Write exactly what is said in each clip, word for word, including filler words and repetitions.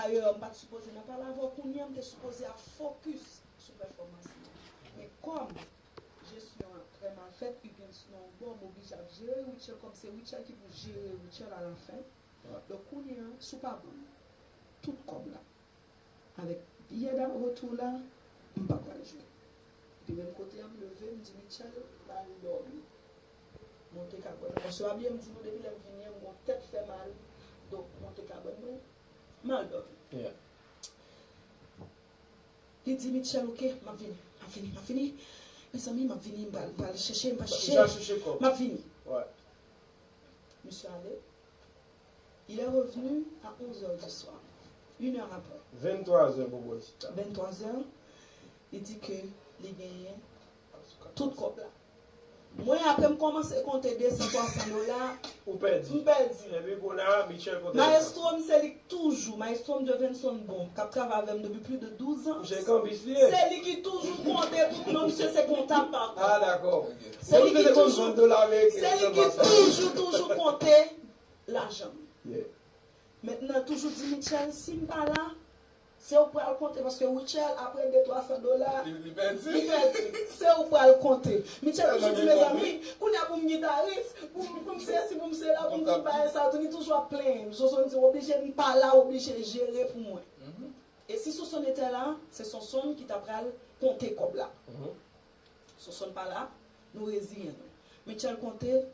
Dayè, m pa t sipoze nan pale avè w kounye a, m te sipoze ap fokis sou pèfòmans li. Men kòm jesyon an trè mal fèt, Huguens nan yon bò, m oblije ap jere Rutshelle, kòm se Rutshelle ki pou jere Rutshelle alafen. Donk kounye a, si w pa ban m tout kòb la, avèk biyè dal retour la, m pa pral jwe. Epi menm kote a, m leve, m di Mitchell, m al dòmi. Monte kabann mwen. Paske pa bliye, m di nou, depi lè m vini an, m gon tèt fè mal. Donk, monte kabann mwen, m al dòmi. Li di, Mitchell, ok, m ap vini, m ap vini, m ap vini. Mezanmi, m ap vini, m pral, m pral chèche, m pral chèche, m ap vini. Misye ale. Il est revenu à onze heures du soir. Une heure après. Venntwa zè pou bò isit la. Venntwa zè, li di ke li genyen tout kòb la. Mwen, apre m kòmanse konte de san, twa san dola, ou pèdi. M pèdi. Epi kounye a, Mitchell konte. Maestro m, se li k toujou, maestro m Jovenson Bon, k ap travay avè m depi plis de douz an. Misye kanbis li ye. Se li ki toujou konte pou mwen, misye se kontab pa kont. Ah, dakò. Se li ki toujou, se li ki toujou, toujou konte lajan m. Mentnan, toujou di Mitchell, si m pa la, se ou k pral konte, paske Rutshelle, apre de twa san dola, li, li pèdi. Li pèdi. Se ou k pral konte. Mitchell toujou di, mezanmi, kounye a pou m gitaris, pou m, pou m sesi, pou m sela, pou m tout bagay sa, tou, li toujou ap plenyen. Jovenson di, oblije m pa la, oblije jere pou mwen. E si Sonsonn te la, se Sonsonn ki ta pral konte kòb la. Sonsonn pa la, nou reziyen nou. Mitchell konte,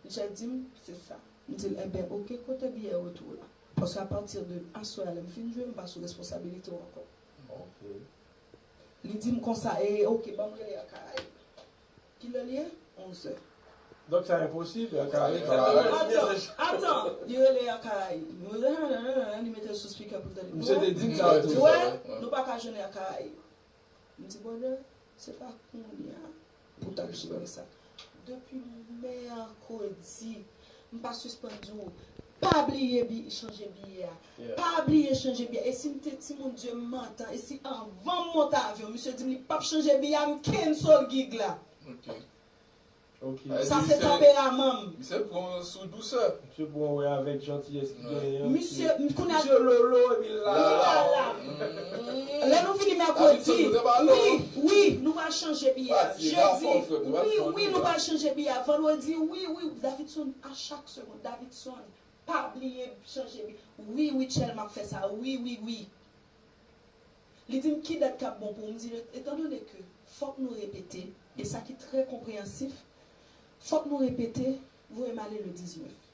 Mitchell di m, se sa. M di l, enben, ok, kote biyè retour la? Paske apati de aswè a, lè m fin jwe, m pa sou responsabilite w ankò. Li di m konsa, e, ok, ban m rele Air Caraïbes. Kilè l ye? Onz è. Donk sa enposib, Air Caraïbes pa la. Atan, atan, li rele Air Caraïbes. Li mete l sou speaker pou l tande. Misye te di m sa tou. Ou wè, nou pa ka jwenn Air Caraïbes. M di, brother, se pa kounye a pou w t ap jere sa. Depi mèkredi, m pa sispann di w, pa bliye bi-, chanje biyè a. Pa bliye chanje biyè. E si m te timoun, Dye m mantan, e si anvan m monte avyon, misye di m li p ap chanje biyè a, m cancel gig la. Sa se tanperaman m. Misye pran sou dousè. Misye pran wè avèk jantiyès li genyen. Misye, m konnen. Misye lolo epi l la. Lè nou vini mèkredi, wi, wi, nou pral chanje biyè. Jedi, wi, wi, nou pral chanje biyè. Vandredi, wi, wi, Davidson, a chak segonn, Davidson, pa bliye chanje biyè. Wi, wi, Tchèl, m ap fè sa. Wi, wi, wi. Li di m, ki dat k ap bon pou ou? M di l, etandone ke fòk nou repete, e sa ki trè konpreyansif, fòk nou repete, voye m ale le diznèf.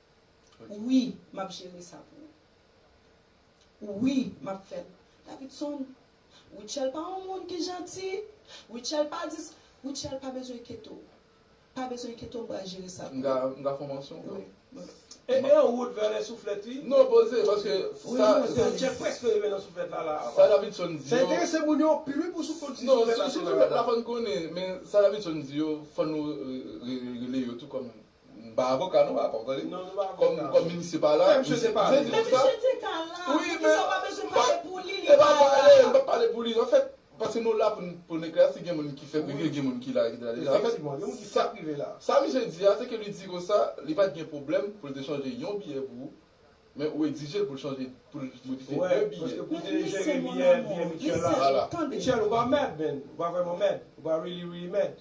Wi, m ap jere sa pou ou. Wi, m ap fè l. Davidson, Rutshelle pa yon moun ki janti. Rutshelle pa dis-, Rutshelle pa bezwen enkyete w. Pa bezwen enkyete w, m pral jere sa pou ou. M ka, m ka fè yon mansyon ankò? Wi. E, e an wout vè lè souflèt, wi. Non, poze, paske sa, se yon tchèk prèske rive nan souflèt la, la. Sa Davidson di yo. Sa enterese moun yo anpil, wi, pou sou konn si souflèt la se la. Non, sou, sou souflèt la, fò n konnen, men sa Davidson di yo, fò nou re-, re-, re-, rele yo tou kòm, m pa avoka, non, pa, pa, tande. Non, nou pa avoka. Kòm, kòm minis pa la, misye, misye di yo sa. Men misye te ka la. Wi, men poukisa w pa bezwen pale pou li, li pa la. E pa pale, m p ap pale pou li. Anfèt, paske nou la pou n, pou n eklèsi, gen moun ki fè prive, gen moun ki la, ki la deja. Anfèt, efektivman, gen moun ki fè prive la. Sa misye di a, se ke li di konsa, li pa t gen pwoblèm pou l te chanje yon biyè pou ou, men ou egzije l pou l chanje, pou l modifye de biyè. Paske pou te jere biyè, biyè Mitchell la. Vwala. Mitchell, ou pa mad, man. Ou pa vrèman mad. Ou pa really, really mad.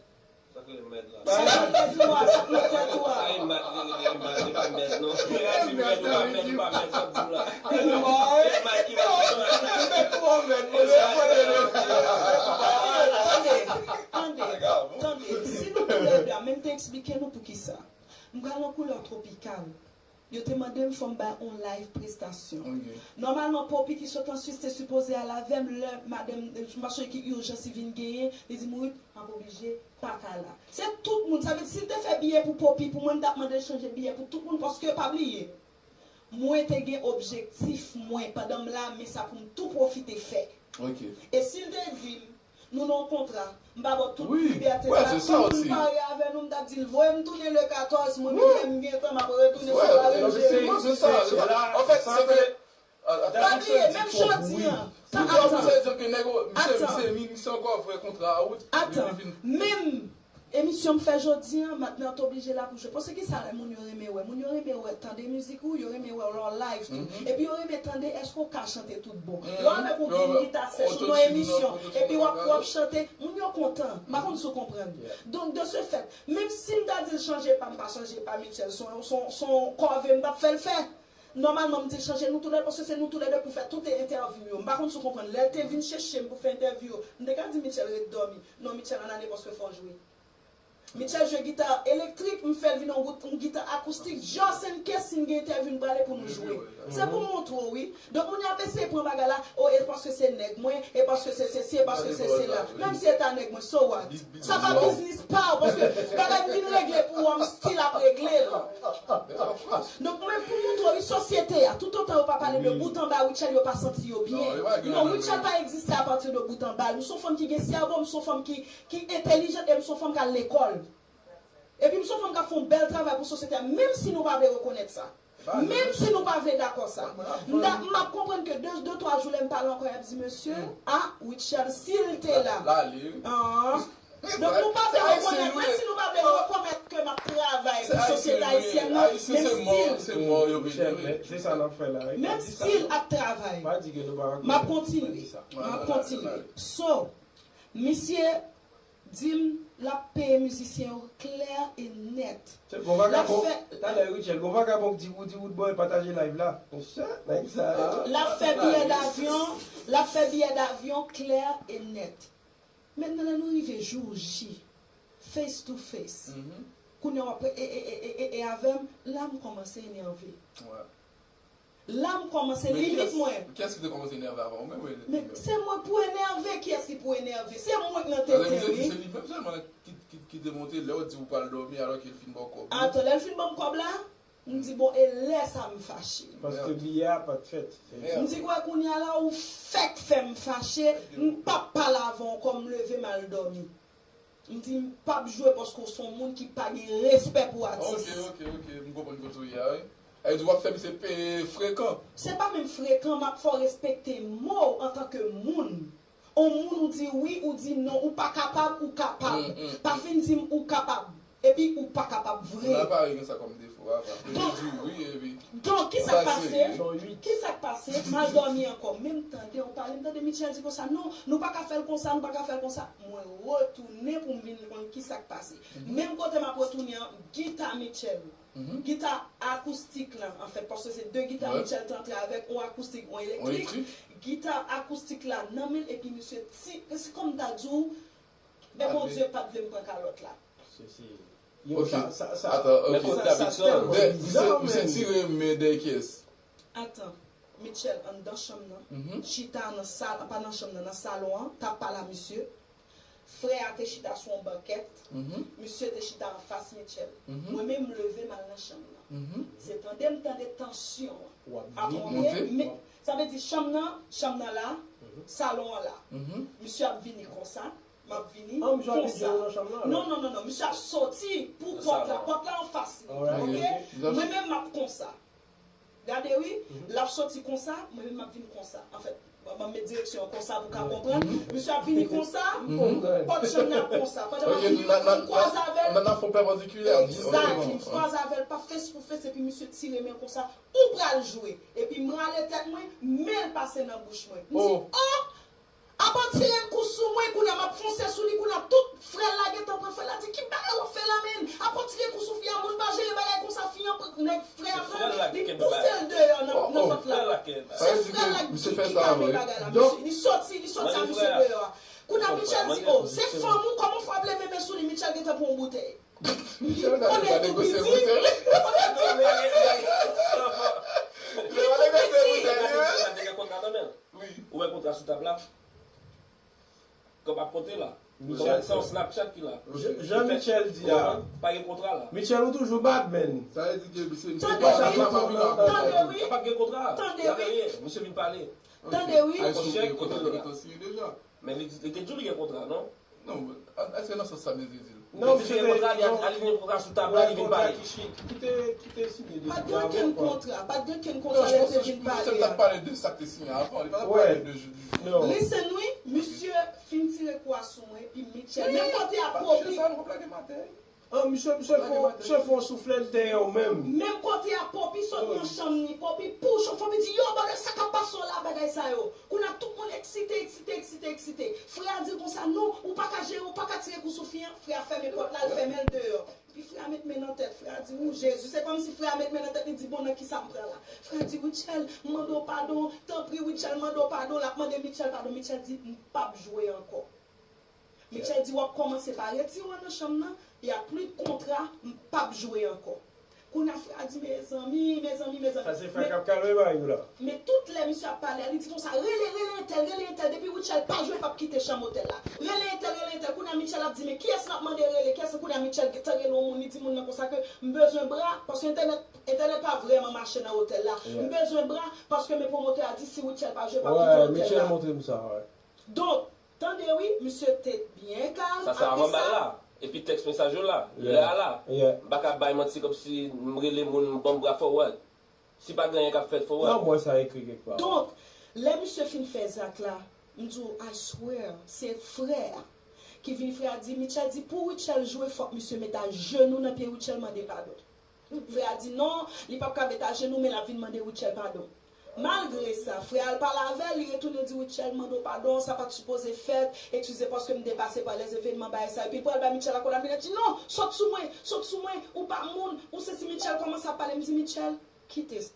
Sa k rele mad la? Sa k nan tèt ou a, sa k nan tèt ou a. Sa e mad, li rele mad, li pa mad non. Li pa mad, li pa mad, sa m di w la. E mad ki mad. Tande, tande, tande. Si nou koulè blan, men m te eksplike nou poukisa. M pral nan koulè twopikal. Yo te mande m fò m bay on live prestasyon. Nòmalman, Poppy ki sot an Swis te sipoze al avè m lè madanm, m pa sonje ki ijans li vin genyen, li di m, Ruth, m ap oblije pa ka la. Se tout moun, sa vle di si l te fè biyè pou Poppy, pou mwen, m t ap mande l chanje biyè pou tout moun, paske pa bliye, mwen te gen objektif mwen pandan m la, men sa pou m tou pwofite fè. E si l te di m, nou nan yon kontra. M pa ba w tout libète sa. Tout moun pare avè nou, m t ap di l, voye m tounen le katòz, mwen menm lè m gen tan, m ap retounen sou lari, m jere. Anfèt, se ke, pa bliye, menm jodi an. Sa atan. Misye, misye, misye ankò fè kontra a wout. Atan. Menm Emisyon m fè jodi an, Matnè, ou t oblije la pou jwe. Paske kisa lè moun yo renmen wè? Moun yo renmen wè, tande mizik ou, yo renmen wè w lè w live tou. Epi yo renmen tande èske w ka chante tout bon. Lè w avèk yon gin gita sèch ou nan emisyon, epi w ap, w ap chante, moun yo kontan. M pa konn si w konprann. Donk, de ce fait, menm si m ta di l chanje pa, m pa chanje pa, Mitchell, se yon, se yon, se yon kòve m t ap fè l fè. Nòmalman, m di l chanje nou toulède, paske se nou toulède pou fè tout entèvyou yo. M pa konn si w konprann. Lè l te vin chèche m pou fè entèvyou yo, m te ka di Mitchell ret dòmi. Non, Mitchell, ann ale, paske fò w jwe. Mitchell jwe gita elektrik, m fè l vin yon gout, yon gita akoustik, just in case si n gen entèvyou n prale pou nou jwe. Se pou m montre w, wi. Donk, moun yo ap eseye pran bagay la, o, e paske se nèg mwen, e paske se sesi, e paske se sela. Menm si e ta nèg mwen, so what? Sa pa biznis pa w, paske bagay m vin regle pou ou, m still ap regle l. Donk, mwen pou montre w, wi, sosyete a, toutotan yo pa pale de bout anba Rutshelle, yo pa santi yo byen. Non, Rutshelle pa egziste apati de bout anba. M se yon fanm ki gen sèvo, m se yon fanm ki, ki entèlijan, e m se yon fanm k al lekòl. Epi m se yon fanm k ap fè yon bèl travay pou sosyete a, menm si nou pa vle rekonèt sa. Menm si nou pa vle dakò sa. M da-, m ap konprann ke de, de, twa jou lè m pale ankò, y ap di, mesye, a, Rutshelle, si l te la. An. Donk nou pa vle rekonèt, menm si nou pa vle rekonèt ke m ap travay pou sosyete ayisyèn nan, menm still, menm still ap travay. M ap kontinye. M ap kontinye. So, misye di m l ap peye mizisyen yo klè e nèt. L ap fè, talè, Rutshelle, gon vagabon k di ou, di ou, bon, pataje live la. Nèg sa yo. L ap fè biyè davyon, l ap fè biyè davyon klè e nèt. Mentnan, lè nou rive jou J, face to face, kounye a w ap e, e, e, e, e, e avè m, la m kòmanse enève. La m kòmanse limit mwen. Kiyès ki te kòmanse enève avan ou menm? Men se mwen pou enève, kiyès ki pou enève? Se mwen k nan tete, wi. Se li menm sèlman ki, ki, ki te monte lè w di ou pral dòmi alò ke l fin ba w kòb ou. Atò, lè l fin ban m kòb la, m di, bon, e lè sa m fache. Paske biyè a pa t fèt. M di, kwè kounye a la, ou fèk fè m fache, m p ap pale avè w ankò, m leve m al dòmi. M di m p ap jwe paske w se yon moun ki pa gen respè pou atis. Ok, ok, ok. M konprann kote w ye a, wi. Sa vle di w ap fè misye peye frekan. Se pa menm frekan, m ap fè w respekte mo w antanke moun. On moun ou di wi, ou di non, ou pa kapab, ou kapab. Pa fin di m ou kapab. Epi ou pa kapab vre. Moun aparèy gen sa kòm defo, apa. Donk, di wi, epi donk, ki sa k pase? Ki sa k pase? M al dòmi ankò. Men m tande w pale, m tande Mitchell di konsa, non, nou pa ka fè l konsa, nou pa ka fè l konsa. Mwen retounen pou m vin konn ki sa k pase. Menm kote m ap retounen an, gita Mitchell. Gita akoustik la, anfèt, paske se de gita Mitchell te antre avèk, yon akoustik, yon elektrik. Gita akoustik la nan men l, epi misye ti, se kòm m ta di w, men Bondye pa t vle m pran kalòt la. Yo, sa, sa, sa, atan, ok. Misye tire men dèyè kiyès? Atan, Mitchell anndan chanm nan, chita nan sal, pa nan chanm nan, nan salon an, t ap pale a misye. Frè a te chita sou yon bankèt, misye te chita anfas Mitchell. Mwen menm, m leve, m al nan chanm nan. Se tande m tande tansyon an ap monte, men, sa vle di chanm nan, chanm nan la, salon an la. Misye ap vini konsa. M ap vini konsa. Non, non, non, non. Misye ap soti pou pòt la. Pòt la anfas li. Ok? Mwen menm, m ap konsa. Gade, wi. L ap soti konsa, mwen menm, m ap vin konsa. Anfèt, ban m met direksyon an konsa pou w ka konprann. Misye ap vini konsa, pòt chanm nan ap konsa. Pandan m ap vini, m kwaze avè l. Nan, nan fon pèpandikilè. Exactly. M kwaze avè l, pa face pou face, epi misye tire men l konsa. Ou pral jwe. Epi m rale tèt mwen, men l pase nan bouch mwen. M di, oh! Apa w tire yon kou sou mwen, kounye a m ap fonse sou li, kounye a tout frè l la gentan pran, frè l la di, ki bagay w ap fè la menm? Apa w tire kou sou fi a, moun pa jere bagay konsa, fi an pran, nèg frè a pran, li pouse l deyò nan, nan pòt la. Se frè l la ki, ki kame bagay la, misye, li soti, li soti a misye deyò a. Kounye a Mitchell di, oh, se fanm ou, kòman fè w ap leve men sou li? Mitchell gentan pran yon boutèy. Li konnen tou piti, li konnen tou piti. Li tou piti. Wi. Ou wè kontra sou tab la? Kòb ap konte la. Kòb sa yon Snapchat ki la. Jan Mitchell di a. Pa gen kontra la. Mitchell, ou toujou bad, man. Sa vle di ke misye, misye pa, pa, pa, pa, pa, tande wi. Pa gen kontra. Tande wi. Misye vin pale. Tande wi. Ay, chèk, kote l deja. Men li, li te di w li gen kontra, non? Non, èske nan sans sa misye di l? Non, misye te gen kontra, li al, al li gen kontra sou tab la, li vin pale. Ki te, ki te siyen depi avan, kwa. Pa t gen okenn kontra, pa t gen okenn kontra lè l te vin pale a. Non, je pense que misye t ap pale de sa k te siyen avan, li pa t ap pale de, de, de. Listen wi, misye fin tire kou a sou mwen, epi Mitchell, menm kote a Poppy. An, misye, misye fè, misye fè yon souflèt dèyè w menm. Menm kote a Poppy sot nan chanm ni, Poppy push, Poppy di, yo, brother, sa k ap pase w la, bagay sa yo. Kounye a tout moun eksite, eksite, eksite, eksite. Frè a di l konsa, non, ou pa ka jere, ou pa ka tire kou sou fi an. Frè a fèmen pòt la, l fèmen l deyò. Epi frè a met men nan tèt, frè a di, ou Jezi, se kòmsi frè a met men nan tèt, li di, bon, nan kisa m pran la? Frè a di, Rutshelle, m mande w padon, tanpri, Rutshelle, m mande w padon. L ap mande Mitchell padon, Mitchell di, m p ap jwe ankò. Mitchell di, w ap kòmanse pa retire w nan chanm nan, y a pli kontra, m p ap jwe ankò. Kounye a frè a di, mezanmi, mezanmi, mezanmi. Sa se frè k ap kalme bagay yo la. Men tout lè misye ap pale a, li di konsa, rele, rele entèl, rele entèl, depi Rutshelle pa jwe, m p ap kite chanm otèl la. Rele entèl, rele entèl, kounye a Mitchell ap di, men kiyès m ap mande rele, kiyès, kounye a Mitchell gentan rele yon moun, li di moun nan konsa ke m bezwen bra, paske entènèt, entènèt pa vrèman mache nan otèl la. M bezwen bra, paske men pwomotè a di si Rutshelle pa jwe, m p ap kite otèl la. Mitchell montre m sa, wi. Donk, tande wi, misye te byen kalm. Sa se avan bal la. Epi tèks mesaj yo la. Lè a la. M pa ka bay manti kòmsi m rele moun, m ban m bra forward. Si pa gen anyen k ap fèt forward. Non, m wè sa ekri kèk pa. Donk, lè misye fin fè zak la, m di w, I swear, se frè a ki vin, frè a di, Mitchell di, pou Rutshelle jwe, fòk misye met ajenou nan pye Rutshelle mande padon. Frè a di non, li p ap ka met ajenou, men l ap vin mande Rutshelle padon. Malgre sa, frè a al pale avè l, li retounen di Rutshelle, mande w padon, sa pa t sipoze fèt, eskize paske m depase pa lèzevenman, bagay sa. Epi l pral bay Mitchell akòd la, Mitchell di non, sot sou mwen, sot sou mwen, ou pa moun, ou sesi. Mitchell kòmanse ap pale, m di Mitchell, kite sa.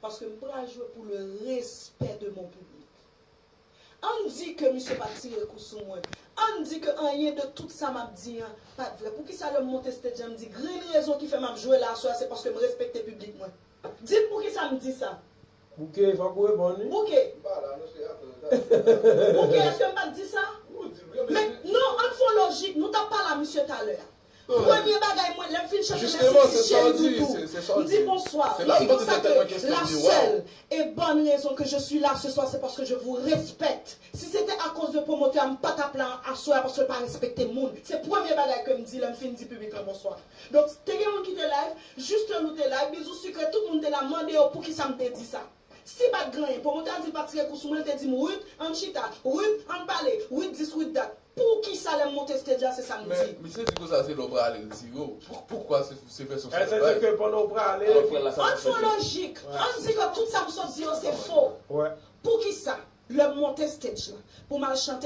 Paske m pral jwe pour le respect de mon public. Ann di ke misye pa t tire kou sou mwen. Ann di ke anyen de tout sa m ap di an pa t vrè. Poukisa lè m monte stage an, m di grenn rezon ki fè m ap jwe la aswè a, se paske m respekte piblik mwen? Di m poukisa m di sa. Bouke, fòk ou reponn wi. Bouke. Bouke, èske m pa t di sa? Men, non, ann fè yon lojik, nou t ap pale a misye talè a. Premye bagay mwen, lè m fin chante mèsi ti cheri toutou, m di bonswa. M di konsa ke la sèl e bòn rezon ke je suis la ce soir, se paske je vous respecte. Si se te akoz de pwomotè a, m pa t ap la aswè a, paske l pa respekte moun. Se premye bagay ke m di lè m fin di piblik lan bonswa. Donk, te gen moun ki te live, Juste Lou te live, Bizou Sikre, tout moun te la, mande yo poukisa m te di sa. Si pa t gen anyen, pwomotè a di l pa t tire kou sou mwen, l te di m, Ruth, ann chita, Ruth, ann pale, Ruth dis, Ruth dat. Poukisa lè m monte stage la, se sa m di? Men, misye di konsa se lè w prale l tire w. Pou, poukwa se, se fè son sèl bagay? Sètadi ke pandan w prale. Ann fè yon lojik. Ann di ke tout sa m sot di yo se fo. Poukisa lè m monte stage la, pou m al chante